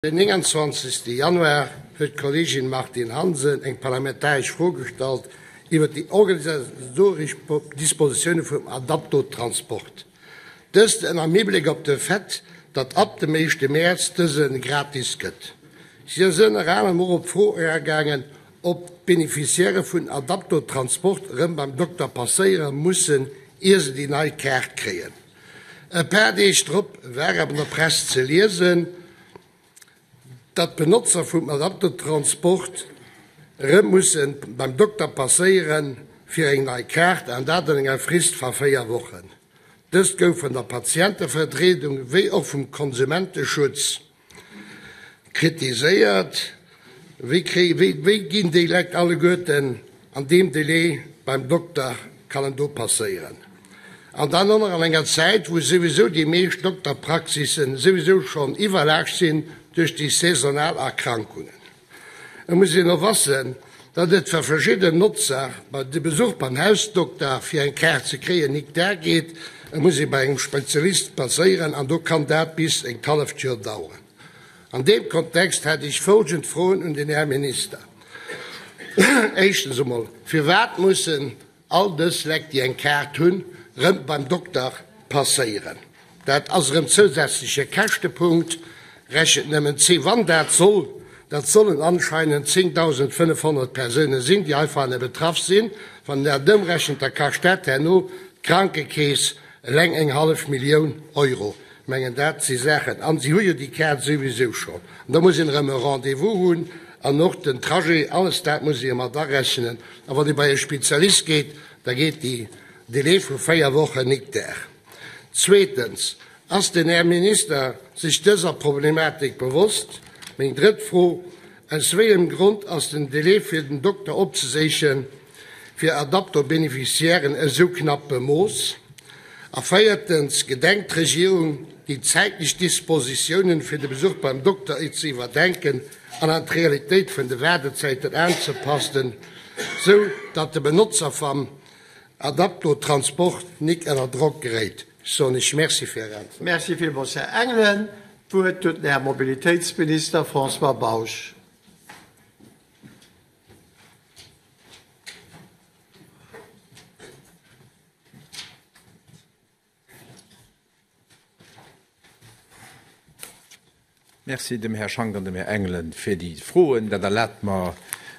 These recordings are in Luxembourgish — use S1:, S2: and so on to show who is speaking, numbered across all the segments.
S1: Den 29 Januar huet d'Kolleegin Martine Hansen eng parlamentaresch Fro gestallt iwwer déi organisatoresch Dispositioune vum Adapto-Transport. Dëst ënner Hibléck op de Fait, datt ab dem éischte Mäerz dëse gratis gëtt. Si ass ënner anerem och op d'Fro agaangen, ob d'Beneficiairë vun Adapto-Transport erëm beim Dokter passéiere mussen, ier se déi nei Kaart kréien. E paar Deeg drop war awer an der Press ze liesen, datt d'Benotzer vum Adapto-Transport erëm musse beim Dokter passéiere fir eng nei Kaart, an dat an enger Frist va 4 Wochen. Dëst gouf vun der Patientevertriedung wéi och vum Konsumenteschutz Kritiséiert, Wéi wéi ginn déi Leit alleguerten an deem Delai beim Dokter, kann en do passéieren? An dann och nach an enger Zäit, wou souwisou déi meescht Dokterpraxissen souwisou schonn iwwerlaascht sinn duerch déi saisonal Erkrankungen. Et muss een och wassen, datt et fir verschidden Notzer de Besuch beim Hausdokter fir eng Kaart ze kréien nik da geet. Et muss ee bei engem Spezialist passéieren an do kann dat bis engt halleft Joer daueren. An deem Kontext hätt ech folgend Froen un den Här Minister. Éischtens emol, Firwat mussen All dës Lekt déi eng Kaart hunn, rëm beim Dokter passéieren. Dat ass erëm zousätzleche Käschtepunkt. Rechent nëmmen ze, wann dat soll, dat sollen anscheinend 10.500 Persounen sinn, déi heivanne betraff sinn, wann een dat ëmrechent, da kascht dat herno d'Krankekeess eleng eng hallef Millioun Euro. Ech mengen, dat si Saachen, a si hu jo déi Kaart souwisou schonn. An da muss een erëm e Rendez-vous hunn an och den Trajet, alles dat muss ee mat arechnen. A wann ee bei e Spezialist geet, da geet déi Delai vu 4 Wochen nik der. Zweetens, Ass den Här Minister sech dëser Problematik bewosst? Meng drëtt Fro, Aus wéi engem Grond ass den Delai fir den Dokter opzeséichen fir Adapto-Beneficiairen esou knapp bemooss? A véiertens, Gedenkt d'Regierung, déi zäitlech Dispositiounen fir de Besuch beim Dokter ze iwwerdenken an an d'Realitéit vun de Waardezäiten aanzepassen, sou datt de Benotzer vam Adapto-Transport nik ënner Drock geréit? Ech soen Iech Merci fir Är Äntwert.
S2: Merci villmools, Här Engelen. D'Wuert huet den Här Mobilitéitsminister François Bausch.
S3: Merci dem Här Schank an dem Här Engelen fir déi Froen. Dat erlaabt mer,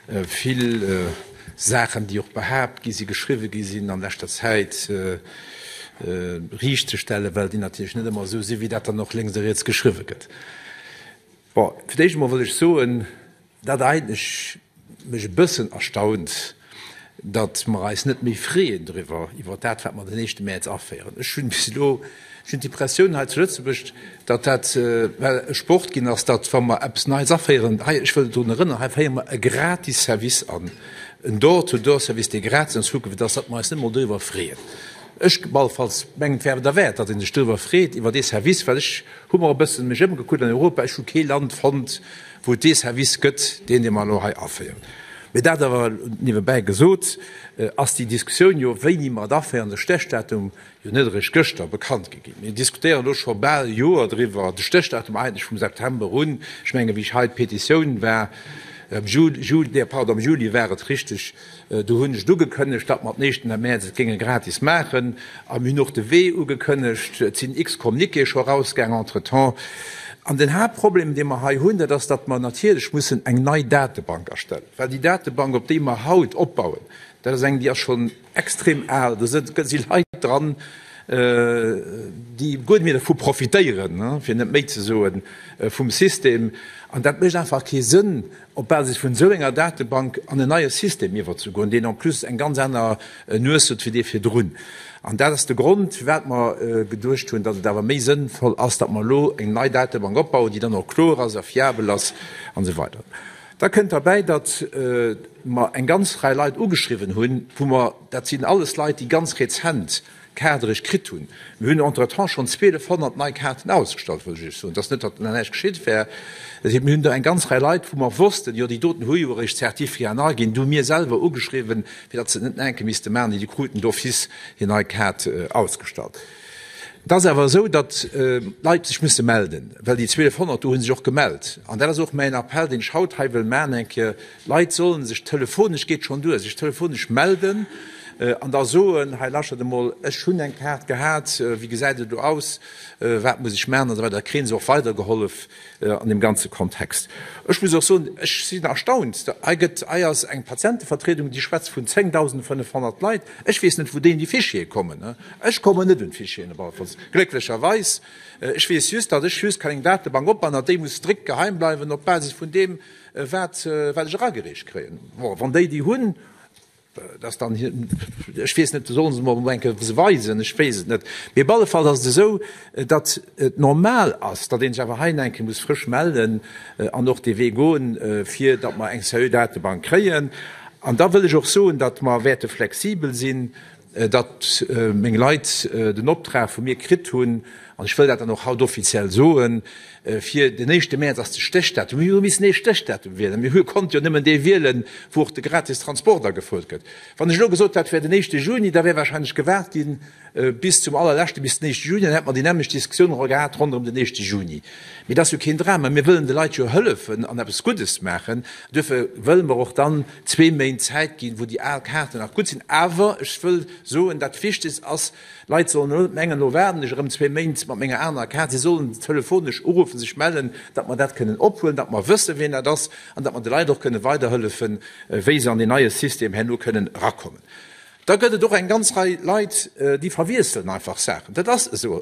S3: vill Saachen, déi och behaapt gi sinn, geschriwwe gi sinn an leschter Zäit, riichtzestellen, well déi natierlech net ëmmer esou sinn, wéi dat dann och lénks a riets geschriwwe gëtt. Bon, fir d'éischt emol wëll ech soen, Dat eigentlech mech e bëssen erstaunt, datt mer eis net méi freeën driwwer, iwwer dat, wat mer den éischte Mäerz aféieren. Ech hunn bis elo, ech hunn d'Impressioun hei zu Lëtzebuerg, datt dat well e Sport ginn ass, datt wa mer eppes Neies aféieren, hei, ech wëll drun erënneren, hei féiere mer e gratis Service an, en Door-to-door-Service, dee gratis an Zukunft ass, datt mer eis net emol driwwer freeën. Ech op alle Falls mengen, et wär awer derwäert, datt ee sech driwwer freet, iwwer dee Service, well ech hu mer e bëssen mech ëmgekuckt an Europa, ech hu kee Land fonnt, wou et dee Service gëtt, deen dee mer elo hei aféieren. Mee dat awer niewebäi gesot, ass déi Diskussioun jo, wéini mer et aféieren, de Stéchdatum, jo net eréischt gëschter bekannt gi ginn. Mir diskutéieren elo scho bal e Joer driwwer, de Stéchdatum eigentlech vum September un. Ech mengen, wéi ech hei d'Petitioun war, am Juli, pardon, am Juli war et richteg, Do hunn ech et ugekënnegt, datt mer den éischten Mäerz et géinge gratis maachen. A mir hunn och de Wee ugekënnegt. Et sinn x Communiquéë scho erausgaang entretemps. An den Haaptproblem, dee mer hei hunn, dat ass, datt mer natierlech mussen eng nei Datebank erstellen. Well déi Datebank, op déi mer haut opbauen, dat ass eng, déi ass schonn extrem al. Do si Leit dran, déi guer net méi dervu profitéieren, fir net méi ze soen, vum System. An dat mécht einfach kee Sënn, op Basis vun esou enger Datebank an en neie System iwwerzegoen, deen en plus eng ganz aner Nues huet wéi dee virdrun. An dat ass de Grond, firwat mer geduecht hunn, datt et awer méi sënnvoll ass, datt mer elo eng nei Datebank opbauen, déi dann och kloer ass a fiabel ass an esou weider. Da kënnt derbäi, datt mer eng ganz Rei Leit ugeschriwwen hunn, wou mer, dat sinn alles Leit, déi ganz rezent Kadereg kritt hunn. Mir hunn entretemps schonn 1.200 nei Kaarten ausgestallt, wëll ech Iech soen. Et ass net, datt nach näischt geschitt wär. Dat heescht, mir hunn do eng ganz Rei Leit, wou mer wossten, jo déi doten hu jo eréischt Certificaten erginn, déi hu mir selwer ugeschriwwen, fir datt se et net nach eng Kéier misste maachen, déi kruten d'office hir nei Kaart ausgestallt. Et ass awer esou, datt d'Leit sech musse melden, well déi 1.200 do hu sech och gemellt. An dat ass och mäin Appell, deen ech haut hei wëll maachen eng Kéier, D'Leit solle sech telefonesch, geet schonn duer, sech telefonesch melden an da soen, hei lauschtert emol, ech hunn eng Kaart gehat, wéi gesäit et elo aus, wat muss ech maachen an esou weider. Da kréie se och weidergehollef an deem ganze Kontext. Ech muss och soen, ech sinn erstaunt, hei gëtt, hei ass eng Patientevertriedung, déi schwätzt vun 10.500 Leit. Ech weess net, wou déi un déi Fichiere kommen. Ech kommen net un d'Fichieren op alle Falls, glécklecherweis. Ech weess just, datt ech just kann eng Datebank opbauen, an déi muss strikt geheim bleiwen op Basis vun deem, wat wat ech eragereecht kréien. Bon, wann déi déi hunn, dat ass dann hir, ech weess net, sollen se mer emol eng Kéier se weisen, ech weess et net. Mee op alle Fall ass et esou, datt et normal ass, datt ee sech awer hei eng Kéier muss frësch mellen an och dee Wee goen, fir datt mer eng seriö Datebank kréien. An da wëll ech och soen, datt mer wäerte flexibel sinn, datt meng Leit den Optrag vu mir kritt hunn, an ech wëll dat dann och haut offiziell soen, fir den éischte Mäerz ass de Stéchdatum, mir hu missen ee Stéchdatum wielen, mir hu konnte jo nëmmen dee wielen, wou och de gratis Transport agefuert gëtt. Wann ech elo gesot hätt, et wär den éischte Juni, da wär wahrscheinlech gewaart ginn bis zum allerleschte, bis den éischte Juni, dann hätte mer déi nämmlecht Diskussioun erëm gehat ronderëm den éischte Juni. Mee dat ass jo keen Drama, mir wëllen de Leit jo hëllefen an eppes Guddes maachen. Duerfir wëlle mer och dann zwee Méint Zäit ginn, wou déi al Kaarten nach gutt sinn. Awer ech wëll soen, dat Wichtegst ass, d'Leit sollen elo net mengen, elo waarden ech erëm zwee Méint mat menger anerer Kaart. Si sollen telefonesch uruffen, sech mellen, datt mer dat kënnen ophuelen, datt mer wëssen, wien dat ass an datt mer de Leit och kënnen weiderhëllefen, wéi se an deen neie System herno kënnen erakommen. Da gëtt et och eng ganz Rei Leit, déi verwiesselen einfach Saachen. Dat ass esou.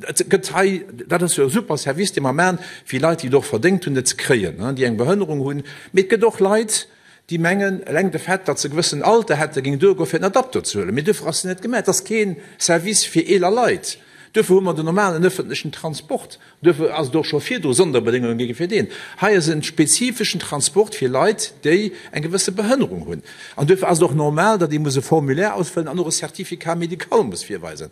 S3: Et gëtt hei, dat ass jo e super Service, dee mer maachen, fir Leit, déi et och verdéngt hunn, et ze kréien, déi eng Behënnerung hunn. Mee et gëtt och Leit, déi mengen, eleng de Fait, datt se e gewëssen Alter hätten, géing duergoen, fir den Adapto ze huelen. Mee duerfir ass se net gemaach. Et ass kee Service fir eeler Leit. Duerfir hu mer den normalen öffentlechen Transport. Duerfir ass et och scho virdru Sonderbedéngunge gi fir deen. Hei ass e spezifeschen Transport fir Leit, déi eng gewësse Behënnerung hunn. An duerfir ass et och normal, datt ee muss e Formulaire ausfëllen an och e Certificat médical muss virweisen.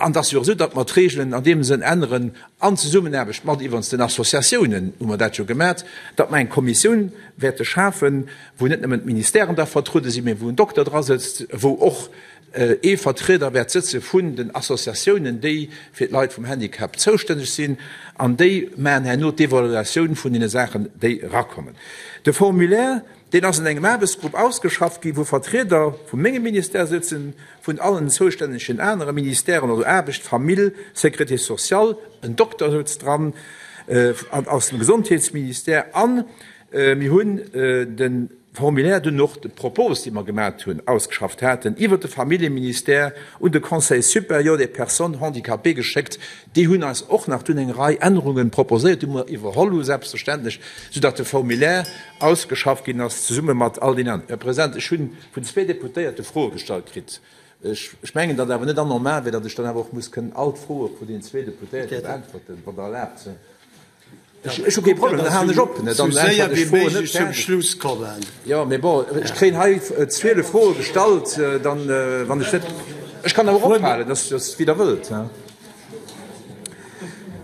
S3: An et ass jo och esou, datt mer d'Regelen an deem Sënn änneren, an Zesummenaarbecht mat iwwerens den Associatiounen hu mer dat jo gemat, datt mer eng Kommissioun wäerte schafen, wou net nëmmen d'Ministèren da vertruede sinn, mä wou en Dokter drasëtzt, wou och ee Vertrieder wäert sëtze vun den Associatiounen, déi fir d'Leit vum Handicap zoustänneg sinn, an déi maachen herno d'Evaluatioun vun deene Saachen, déi erakommen. De Formulaire, deen ass an engem Aarbechtsgrupp ausgeschafft ginn, wou Vertrieder vu mengem Ministère sëtzen, vun allen zoustännegen anere Ministèren, also Aarbecht, Famill, Sécurité sociale, en Dokter souz dran aus dem Gesondheetsministère, a mir hunn de Formulaire dunn och d'Propos, déi mer gemat hunn, ausgeschafft haten, iwwert de Familljeministère un de Conseil supérieur des personnes handicapées geschéckt. Déi hunn eis och nach dunn eng Rei Ännerunge proposéiert, déi mer iwwerholl hu selbstverständlech, soudatt de Formulaire ausgeschafft ginn ass zesumme mat all deenen aneren. Här President, ech hunn vun zwee Deputéierte Froe gestallt kritt. Ech mengen, datt et awer net anormal wier, datt ech dann awer och muss kënnen all d'Froe vun deenen zwee Deputéierte beäntwerten, wann Der erlaabt. Ech hu kee Problem, dann halen ech op. Dann äntweren ech d'Froen net fäerdeg. Jo, mee bon, ech kréien hei 12 Froe gestallt, dann, wann ech net, ech kann awer och ophalen, dat ass wéi Der wëllt.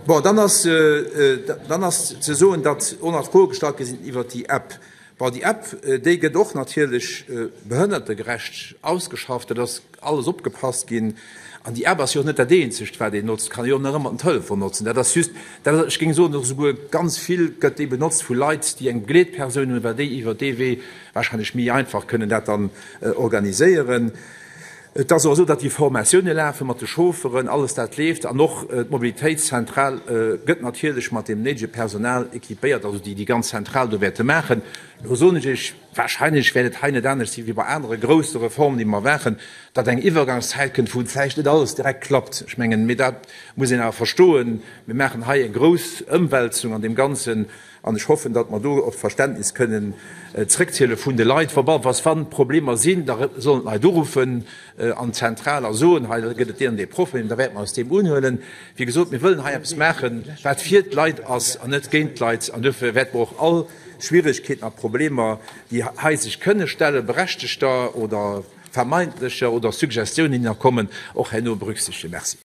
S3: Bon, dann ass, dann ass ze soen, datt och nach Froe gestallt gi sinn iwwert déi App. Bon, déi App, déi gëtt och natierlech behënnertegerecht ausgeschafft, dat ass alles opgepasst ginn. An déi App ass jo och net dat eenzegt, wat een notzt, kann ee jo och nach ëmmer den Telefon notzen. Dat ass just, dat ass, ech géing soen, och esouguer ganz vill gëtt déi benotzt vu Leit, déi eng Begleetpersoun hunn, well déi iwwer dee Wee wahrscheinlech méi einfach kënnen dat dann organiséieren. Et ass och esou, datt déi Formatioune lafe mat de Chaufferen, alles dat leeft. An och d'Mobilitéitszentral gëtt natierlech mat deem néidege Personal équipéiert, also déi déi ganz Zentral do wäerte maachen. Elo soen ech Iech, wahrscheinlech wäert et hei net anescht si wéi bei anere grousse Reformen, déi mer maachen, datt eng Iwwergangszäit kënnt, wou vläicht net alles direkt klappt. Ech mengen, mee dat muss een awer verstoen, mir maachen hei eng grouss Ëmwälzung an deem Ganzen. An ech hoffen, datt mer do op d'Verständnis kënnen zrëckziele vun de Leit. Wa was wann Problemer sinn, da sollen d'Leit uruffen an d'Zentral a soen, hei gëtt et deen an dee Problem, da wäerte mer eis deem unhuelen. Wéi gesot, mir wëllen hei eppes maachen, wat fir d'Leit ass an net géint d'Leit. An duerfir wäerte mer och all Schwierigkeeten a Problemer, déi hei sech kënne stellen, berechtegter oder vermeintlecher oder Suggestiounen, déi nach kommen, och herno berücksichtegen. Merci.